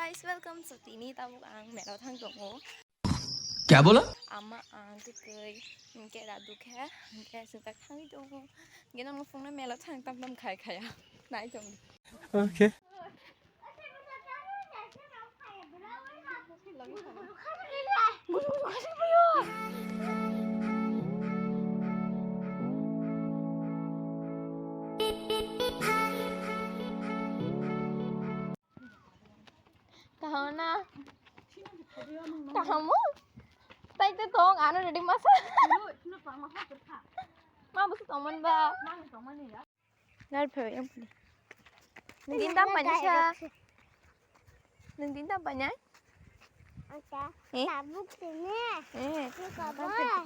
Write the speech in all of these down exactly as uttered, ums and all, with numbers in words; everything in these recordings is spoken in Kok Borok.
Guys, welcome. So tini tabuk ang mela thang tongo. Kya bola? Ama ang tei koi, hingke dadu khe, hingke sungta thangwi tongo. Hingke nang phungno mela thang tam tam khai khaya. Nai tong. Okay. Kaham na? Kaham mo? Tai te tong, ano ready masa. Ma busu tongman ba? Nal phe yang puni. Nung din tam pani sa. Nung din tam pani ai? Acha. Eh? Tabuk sini. Eh. Ini kabar.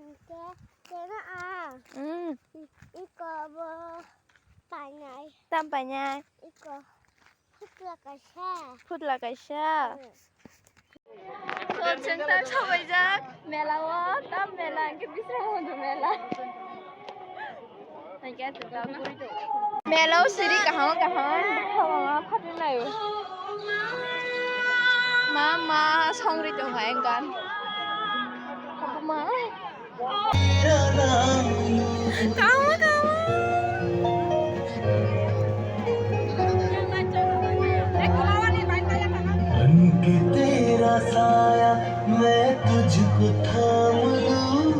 Ike, kena ah. Hmm. Iko bo panai. Tam panai. Iko. Phutla kaisa. Phutla kaisa. Hmm. So, chwng ta chabaijak mela o, tam mela, hingke bisrang hodo mela. Mela o siri kaham kaham, kaham phatung laio. Ma, ma, songri tong hai gan. Ma. Kaham, kaham. Teira saya, main tujhko thaam lu.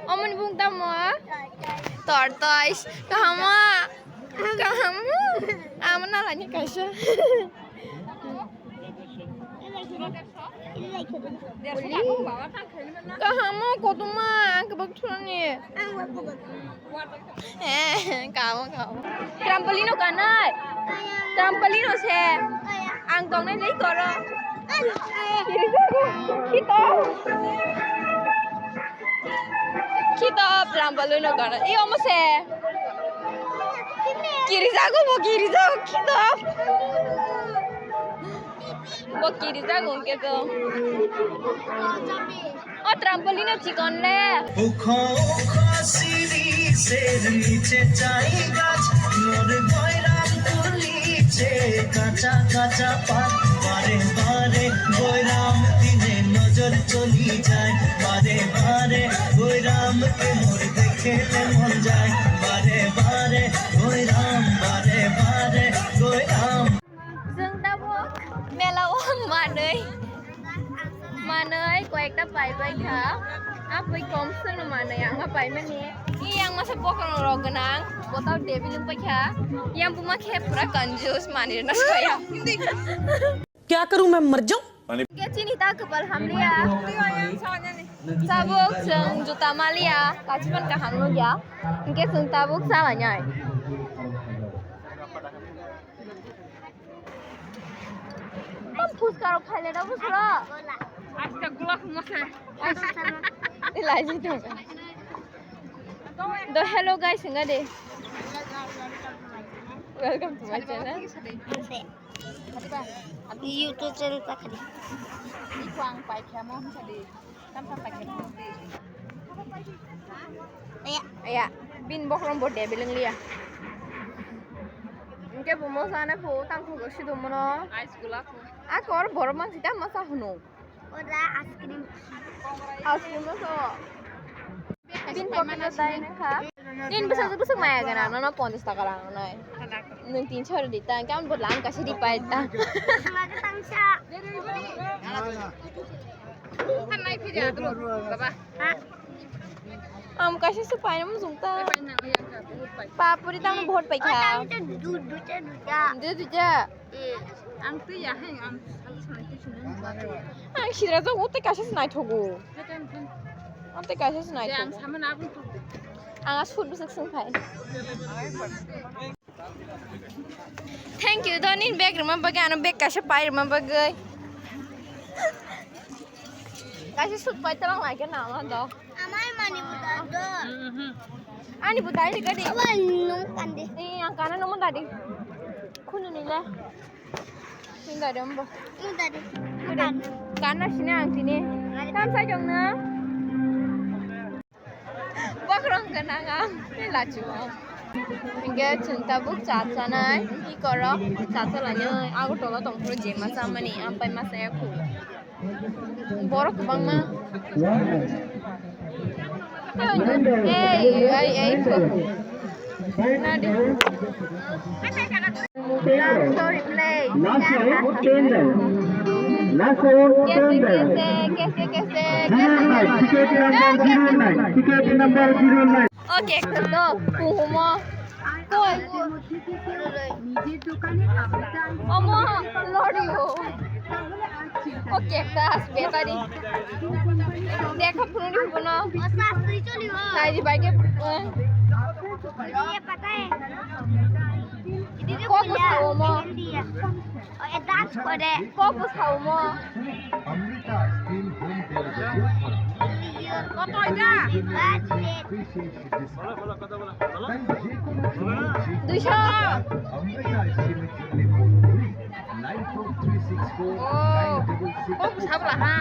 Omo ni bung tamo? Tortoise. Kaham o. Kaham o. Amo nalani kaisa. Kaham o, kotorma, ang kebak thulani. Eh, kaham o, kaham o. Trampoline o kanai. Trampoline o se. Ang tongnai lei koro. Khito. Khito, trampoline o kanai. I omo se. Kirijago bo, kirijago, khito. Bo kirijago hwnkhe do. O trampoline o chikon le. Ukho ukho siri ser niche chai gach, nor boiram tuli che kacha kacha pat. Bare bare boiram dine nojor choli jai, bare bare boiram ke mor dekhe le mon jai, bare bare boiram, bare bare boiram. Chwng tabuk mela o manwi, manwi koyekta paibai kha. Aboni kom songno manwi ang ma paimani. I yang masa bokhorok rok gwnang, botao table wngpai kha. Yang buma khe pura kanjus, manwi rwna soya. Kya karu main mar jaun? Hingke chini ta kwpal hamliya. Tabuk chwng juta maliya, kachipan kaham nukya. Hingke chwng tabuk chalainai. Tam phuska rok khaile da bwswra. Aste gulak mose. Ilaji tong. Do hello guys, hinga de. Welcome to my channel. YouTube channel ta khadi. Iko ang pai kha mo hinsa de. Tam tam pai kha mo de. Aya. Aya. Bin bokhorok bo de beleng liya. Hingke bo mo sana pho tang pho si do mono. Ice gula pho. A kor borok man sita masa hunu. Ora ice cream. Ice cream masa. Bin pocket o dai na kha. Nin bwswk bwswk maya gana, nono ponchash taka rang nai. Nwng tinso rw di ta, hingke ang bo lang kaisa ripai ta. Ang kaisa se paina muchung ta. Papuri tamo vote pai kha. Duita, duita. Duita. Eh, ang twi ya, hai, ang sal sanai twi sini. Ang sira jago tei kaisa se naithogo. Ang tei kaisa se naithogo. Ang sama na abun tu. Ang a sut bwswk swng phai. Thank you, do nini bag rwma bagwi, ano bag kaisa pai rwma bagwi. Kaisa sut pai tabang lai khe nama do. Amai mani buda do. Ani buda ai gadi. Aba nung kandi. Eh, ang kana nung dadi. Khunu nile. Nung dadi ambo. Nung dadi. Kana sini ang tini. Tam sai jong na. Bakrong kana ang. Ni lachu. Hinkhe chwng tabuk cha chanai, ki koro, cha chalainai, Agartala tongphuru jema chamani, ampai masa yakhu. Borok kwbangma. Hey, hey, hey, hey. Nadi. Last one, ten down. Last one, ten down. Kaise, kaise, kaise, kaise, kaise. Zero nine, ticket number zero nine. Ticket number zero nine. Okay, to, kuhumo. Koi, koi. Omo, lorry o. Okay, tas, battery. Dekha phone ni bono. Nai di bai ke, eh. Kok bwsa omo. Kok bwsa omo. Amrita Ice Cream Home Delivery. Koto ida? Duiso. Oh, kok bwsa bwla ha.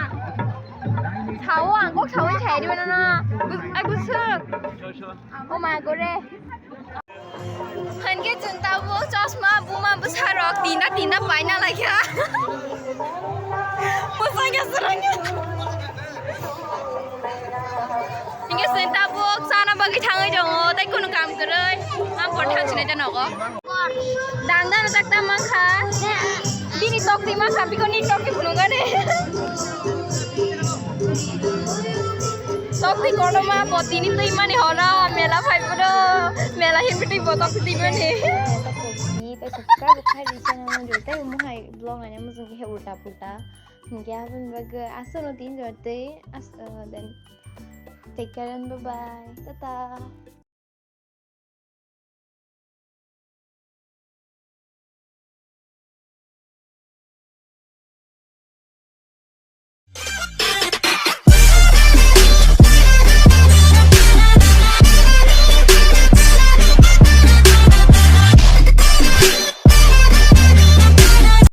Sao ang kok sao chai di mana na. Ai bwswk. Oh my god re. Hinkhe chwng tabuk chosma buma bwsarok tinda tinda paina laikha. Bwsakhe swrwngya. Hinkhe chwng tabuk chana bagwi thangwi tongo, tei kunu kam kwrwi. Ang pore thang sinai da nogo. Dang dano tak ta mankha. Bini tokti mankha, bikoni tokti phunukgani. Tokti kotorma bo tini twi mani horo mela phai phuru mela himpi twi bo tokti twi mani. Ni tei subscribe khai di channel no joi tei omo hai vlog naina muchung khe ulta pulta. Hinkhe aboni bagwi aswkno tini jora tei as-, uh, then take care and bye bye. Tata.